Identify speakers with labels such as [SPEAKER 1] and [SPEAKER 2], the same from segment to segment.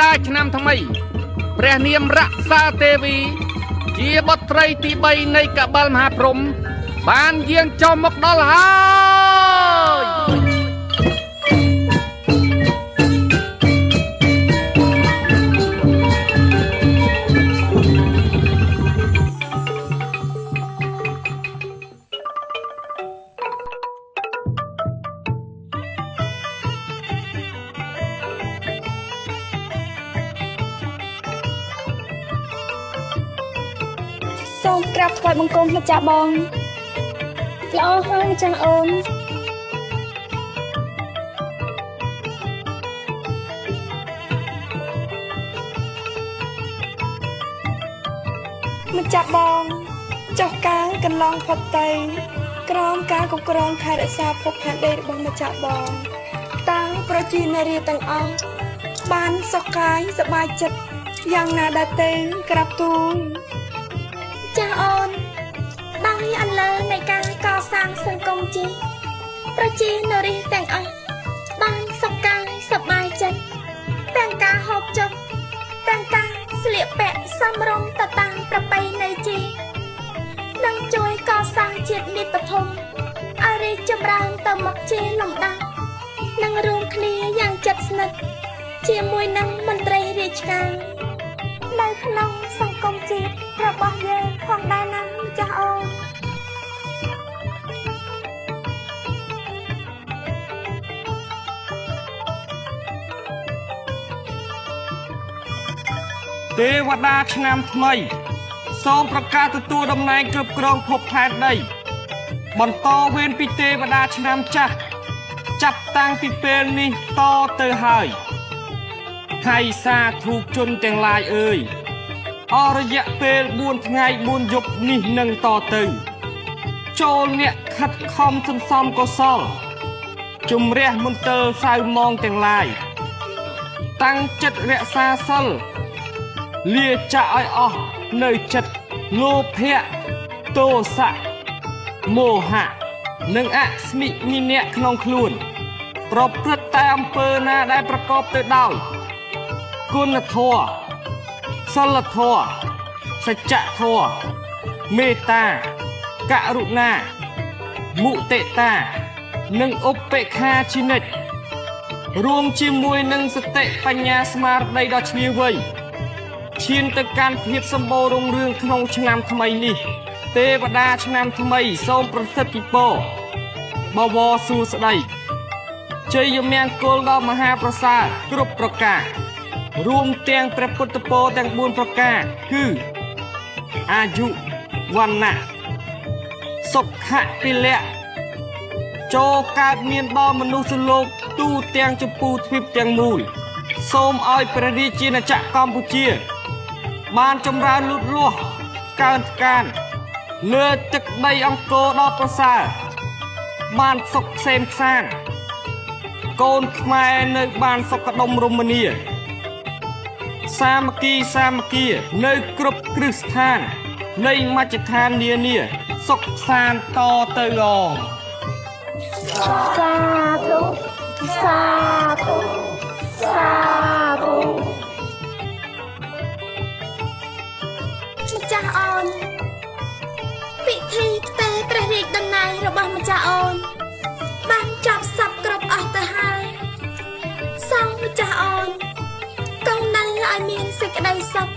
[SPEAKER 1] តាឆ្នាំថ្មីព្រះនាមរក្សាទេវីជាបុត្រីទី3នៃកបិលមហាព្រហ្មបានយាងចុះមកដល់ហើយ
[SPEAKER 2] សូមក្រាបថ្វាយបង្គំម្ចាស់បង
[SPEAKER 3] ល្អហើយម្ចាស់អូន
[SPEAKER 2] ម្ចាស់បងចុះកាលកន្លងផុតទៅក្រោមការគ្រប់គ្រងថែរក្សាភពផែនដីរបស់ម្ចាស់បងតើប្រជានារីទាំងអស់បានសុខកាយសប្បាយចិត្តយ៉ាងណាដែរទេក្រាបទូល
[SPEAKER 3] ចាស់អូនដោយអន្លើនៃការកសាងសង្គមជាតិប្រជានារីទាំងអស់បានសុខកាយសប្បាយចិត្តទាំងការហូបចុកទាំងការស្លៀកពាក់សមរម្យទៅតាមប្រពៃណីជាតិនិងជួយកសាងជាតិមាតុភូមិឲ្យរីកចម្រើនទៅមុខជាលំដាប់និងរួមគ្នាយ៉ាងជិតស្និទ្ធជាមួយនឹងមន្ត្រីរាជការនៅក្នុងសង្គមជាតិរបស់យើងផងដែរណាម្ចាស់អូន
[SPEAKER 4] ទេវតាឆ្នាំថ្មីសូមប្រកាសទទួលតំណែងគ្រប់គ្រងភពផែនដីបន្តវេនពីទេវតាឆ្នាំចាស់ចាប់តាំងពីពេលនេះតទៅហើយហើយសាធុជនទាំងឡាយអើយអស់រយៈពេល4ថ្ងៃ4យប់នេះនឹងតទៅចូលអ្នកខិតខំសន្សំកុសលជំរះមន្ទិលសៅមងទាំងឡាយតាំងចិត្តរក្សាសិលលាចាក់ឲ្យអស់នៅចិត្តលោភៈទោសៈមោហៈនិងអស្មិមិនៈក្នុងខ្លួនប្រព្រឹត្តតែអំពើណាដែលប្រកបទៅដោយគុណធម៌សិលធម៌សច្ចធម៌មេត្តាករុណាមុទិតានិងឧបេក្ខាជានិច្ចរួមជាមួយនឹងសតិបញ្ញាស្មារតីដ៏ឈ្លាសវៃឈានទៅកាន់ភាពសម្បូររុងរឿងក្នុងឆ្នាំថ្មីនេះទេវតាឆ្នាំថ្មីសូមប្រសិទ្ធិពរបវរសួស្តីជ័យមង្គលដល់មហាប្រសើរគ្រប់ប្រការរួមទាំងព្រះពុទ្ធពរទាំង4ប្រការគឺអាយុវណ្ណៈសុខៈពលៈចូលកើតមានដល់មនុស្សលោកទូទាំងចម្ពូទ្វីបទាំងមូលសូមឲ្យព្រះរាជាណាចក្រកម្ពុជាបានចម្រើនលូតលាស់កើនថ្កានលើទឹកដីអង្គរដ៏ប្រសើរបានសុខក្សេមក្សាន្តកូនខ្មែរនៅបានសុខដុមរមនាសាមគ្គីសាមគ្គីនៅគ្រប់គ្រឹះស្ថាននៃមជ្ឈដ្ឋាននានាសុខសាន្តតទៅអង
[SPEAKER 3] សាធុសាធុសាធុម្ចាស់អូនពិធីផ្ទេរព្រះរាជតំណែងរបស់ម្ចាស់អូនបានចប់សពគ្រប់អស់ទៅហើយសូមម្ចាស់អូនកងនៅឲ្យមានសេចក្តីសុខ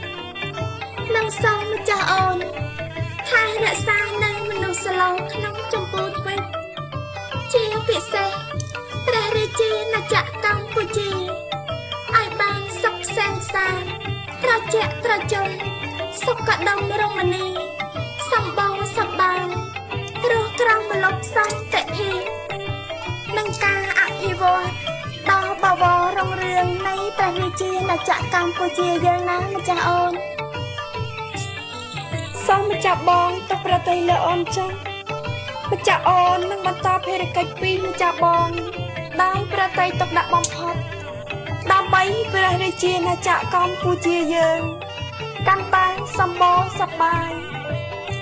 [SPEAKER 3] និងសូមម្ចាស់អូនថែរក្សានៅមនុស្សលោកក្នុងចម្ពោះទ្វីបជាពិសេសព្រះរាជាណាចក្រកម្ពុជាឲ្យបានសុខក្សេមក្សាន្តត្រជាក់ត្រជុំសុខដុមរមនាសម្បូរសប្បាយរស់ក្រោមម្លប់សន្តិភាពនិងការអភិវឌ្ឍដល់បវររុងរឿងនៃព្រះរាជាណាចក្រកម្ពុជាយើងណាម្ចាស់អូន
[SPEAKER 2] សូមម្ចាស់បងទុកប្រតិលើអូនចុះម្ចាស់អូននឹងបន្តភារកិច្ចពីម្ចាស់បងដោយប្រតិទុកដាក់បំផុតដើម្បីព្រះរាជាណាចក្រកម្ពុជាយើងកាន់តែសម្បូរសប្បាយ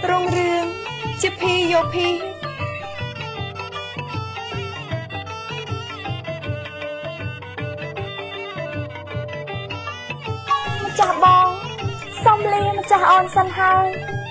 [SPEAKER 2] រុងរឿងជាភីយោភី ចាស់បងសូមលាម្ចាស់អូនសិនហើយ។